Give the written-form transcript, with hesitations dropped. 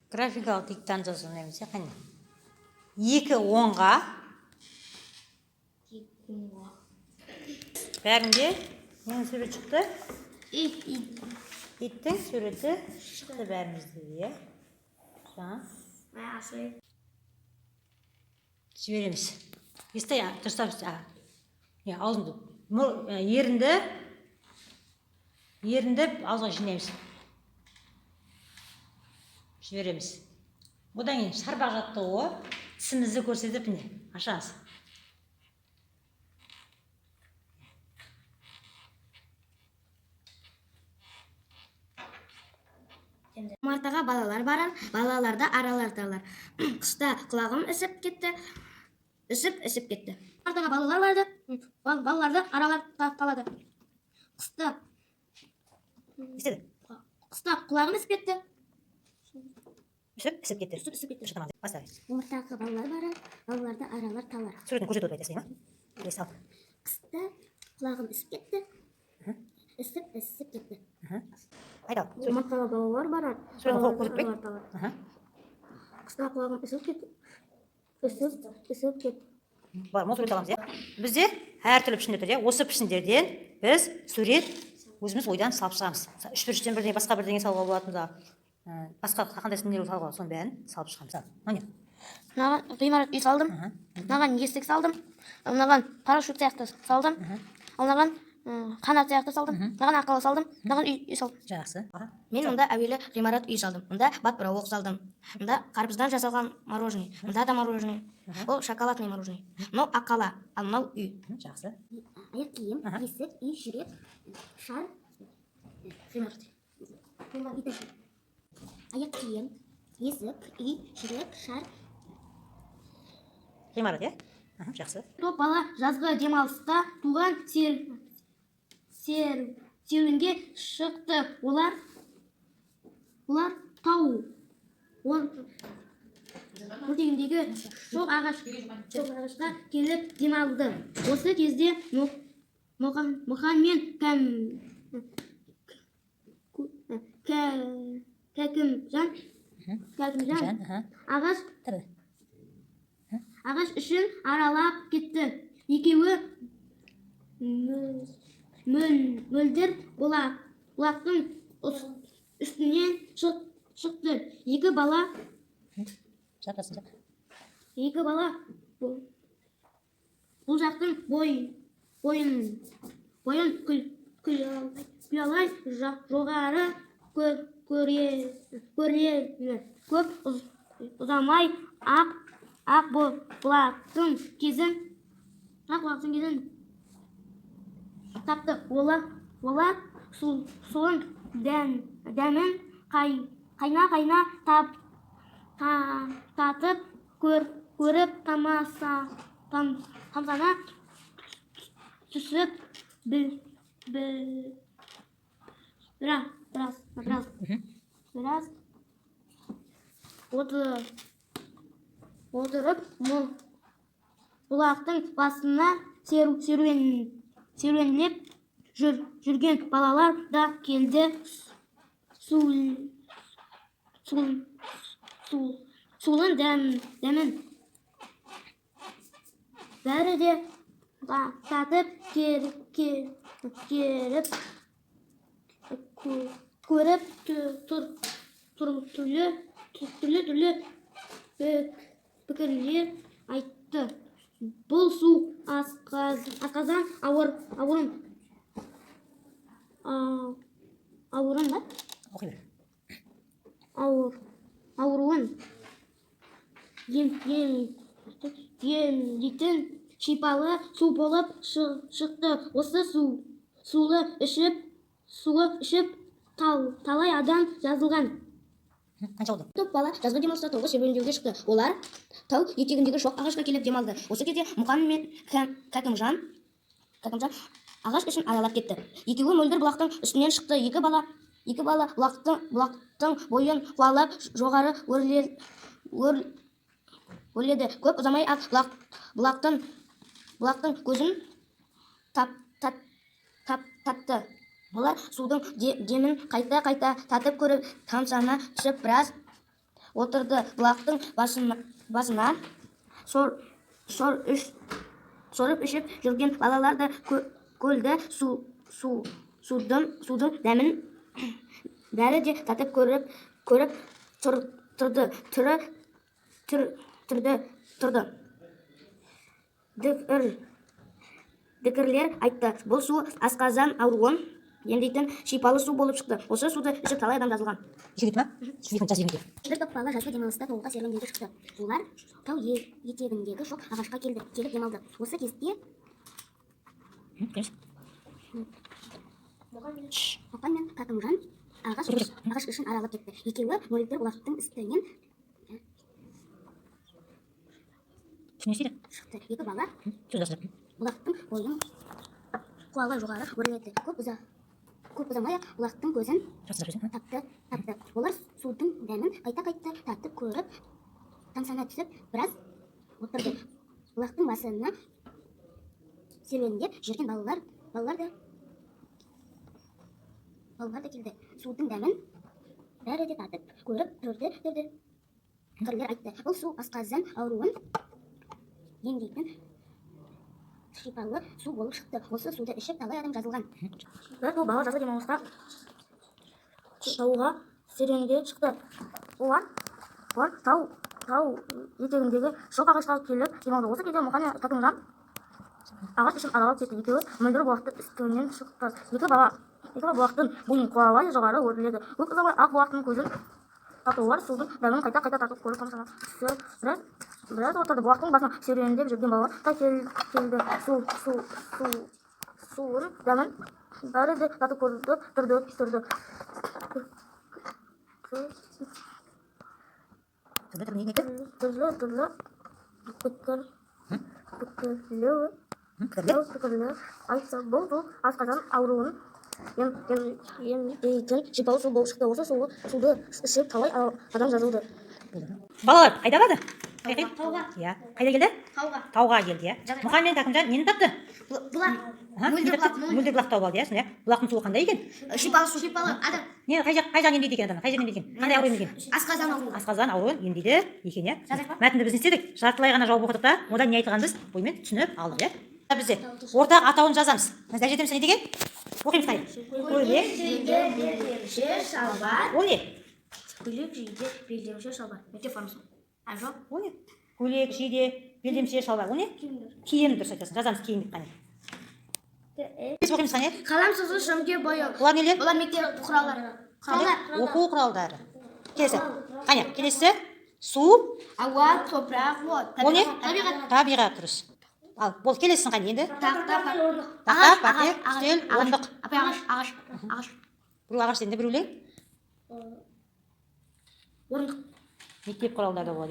Графикалық диктант жазу немесе, қане, екі оңға. Бәрінде ненің суреті шықты? Ит, ит. Иттің суреті шықты бәрімізде де, иә. Жаңа жібереміз. Естай, дұрыстап, не, аузыңды, ерінді ауызға жинаймыз, жібереміз. Одан кейін шарбақ жаттығуы: тісімізді көрсетіп, міне, ашамыз. Омартаға балалар барар, балаларда аралар талар. Қыста құлағым ісіп кетті, ісіп, ісіп кетті. Омартаға балалар барды, балаларды аралар талады. Қыста Істеді. Қыста құлағым ісіп кетті, Үсіп, ісіп кетті. Үсіп, ісіп кетті. Дұрыс, баста. Омартаға балалар барар, балаларды аралар талар. Суретін көрсетіп отырып айтасың ба? Келесі, ал. Қыста құлағым ісіп кетті, ісіп, ісіп кетті. Айт, ал. Омартаға балалар барар, Суретін балаларды көрсетпей. аралар талар. Қыста құлағым ісіп кетті, ісіп, ісіп кетті. Бар, мол сурет аламыз, иә. Бізде әртүрлі пішіндер тұр, иә. Осы пішіндерден біз сурет өзіміз ойдан салып шығамыз. Мысалы, үшбұрыштен бірдеңе, басқа бірдеңе салуға болады, мысалы, басқа қандай нелер салуға болады, соның бәрін салып шығамыз. Ал, міне. Мынаған ғимарат, үй салдым. Мынаған есік салдым. Мынаған парашют сияқты салдым. Мынаған қанат сияқты салдым. Мынаған арқалық салдым. Мынаған үй салдым. Жақсы. Мен мұнда әуелі ғимарат, үй салдым. Мұнда батпырауық салдым. Мұнда қарбыздан жасалған мороженое. Мұнда да мороженое. Ол шоколадный мороженое. Мынау аққала, ал мынау үй. Жақсы. Аяқ киім, есік, үй, жүрек, шар, ғимарат. Аяқ киім, есік, үй, жүрек, шар. Ғимарат, иә. Жақсы. Топ бала жазғы демалыста туған серуенге шықты. Олар тау етегіндегі шоқ ағашқа келіп демалды. Осы кезде Мұқан мен Кәкімжан Кәкімжан Жан, ағаш Тірі. ағаш ішін аралап кетті. Екеуі мөлдір бұлақтың үстінен шықты. Екі бала Жарқасын, жақ. Екі бала бұл жақтың бойын күлалай жоғары көреді. Көп ұзамай ақ бұлақтың кезін тапты. Олар суын дәмін қайна-қайна татып көріп, тамсана түсіп, біраз біраз біраз біраз отырып, бұлақтың басына серуенлеп жүрген балалар да келді. Суының дәмін бәрі де татып көріп, түрлі пікірлер айтты. Бұл су асқазан ауырын ба? Оқи бер. Ауруын емдейтін шипалы су болып шықты. Осы суы ішіп талай адам жазылған. Қанша болды? Топ бала жазғы демалыста тауға серуендеуге шықты. Олар тау етегіндегі шоқ ағашқа келіп демалды. Осы кезде Мұқан мен Кәкімжан ағаш ішін аралап кетті. Екеуі мөлдір бұлақтың үстінен шықты. Екі бала бұлақтың бойын қуалап жоғары өрледі. Көп ұзамай ақ бұлақтың көзін тап, тат, тап, татты. Олар судың демін қайта-қайта татып көріп, тамсана түсіп, біраз Отырды. Бұлақтың басына сор, сор үш, сорып ішіп жүрген балалар да көлді су, су, судың дәмін бәрі де татып көріп тұрды. Түрі түр, түрді тұрды. Дікірлер айтты. Бұл су асқазан ауруын емдейтін шипалы су болып шықты. Осы суды ішіп талай адам жазылған. Еще кетті ма? Екінші жаз екінші. Бір топ бала жазғы демалыста тауға серуендеуге шықты. Олар тау етегіндегі шоқ ағашқа келді, келіп демалды. Осы кезде Келіңіз. Мұқан мен Кәкімжан ағаш ішін аралап кетті. Екеуі мөлдір бұлақтың үстінен Үстіне не істейді? шықты. Екі бала Сөз жасап. Бұлақтың бойын қуалай жоғары өрледі. Көп ұзамай-ақ бұлақтың көзін Жақсы сөз. тапты. Олар судың дәмін қайта-қайта татып көріп, тамсана түсіп, біраз отырды. Бұлақтың басына серуендеп жүрген балалар да келді. Судың дәмін бәрі де татып көріп тұрды. Дікірлер айтты. Бұл су асқазан ауруын емдейтін шипалы су болып шықты. Осы суды ішіп талай адам жазылған. Бір топ бала жазғы демалысқа тауға серуенге шықты. Олар тау етегіндегі шоқ ағашқа келіп демалды. Осы кезде Мұқан мен Кәкімжан ағаш ішін аралап кетті. Екеуі мөлдір бұлақтың үстінен шықты. Екі бала бұлақтың бойын қуалай жоғары өрледі. Көп ұзамай ақ бұлақтың көзін тапты. Олар судың дәмін қайта-қайта татып көріп, тамсана түсіп, біраз отырды. Бұлақтың басына серуендеп жүрген балалар да келді. Су, су, су, суын дәмін бәрі де татып көрді, тұрды, тұрды. Түрлі түрлі не айтты? Түрлі түрлі пікірлеу Пікірлер. пікірлер айтты. Бұл су асқазан ауруын емдейтін шипалы су болып шықты. Осы суды ішіп талай адам жазылды. Балалар қайда барды? Тауға. Иә. Қайда келді? Тауға. Тауға келді, иә. Мұқан мен Кәкімжан нені тапты? Бұлақ. Аха, не тапты? Мөлдір бұлақ тауып алды, иә, сонда, иә. Бұлақтың суы қандай екен? Шипалы су. Шипалы адам. Не, қай жағын емдейді екен адамды? Қай жерін емдейді екен? Қандай ауру емдейді екен? Асқазан ауруы. Асқазан ауруын емдейді екен, иә. Мәтінді біз не істедік? Жартылай ғана жауап оқыдық та, одан не айтылғанын біз оймен түсініп алдық, иә. Бізде ортақ атауын жазамыз. Мына жерде не деген? Оқимыз, қане. Көйлек. Жейде, белдемше, шалбар. Ол не? Көйлек, жейде, белдемше, шалбар. Мектеп формасы. А, жоқ. Ол не? Көйлек, жейде, белдемше, шалбар. Ол не? Киім, дұрыс айтасың. Жазамыз киім деп, қане. Біз оқимыз, қане. Қалам, сызғыш, сөмке, бояу. Бұлар нелер? Бұлар мектеп құралдары. Құралдар. Оқу құралдары. Келесі. Қане, келесі. Су. Ауа, топырақ, от. Ол не? Табиғат. Табиғат, дұрыс. Ал, бол, келесісін, қане енді. Тақта, Тақта, паркет, үстел, орындық. Апай, ағаш, ағаш, ағаш. Біреу ағаш дегенде, біреулер Орындық. Мектеп құралдары болады.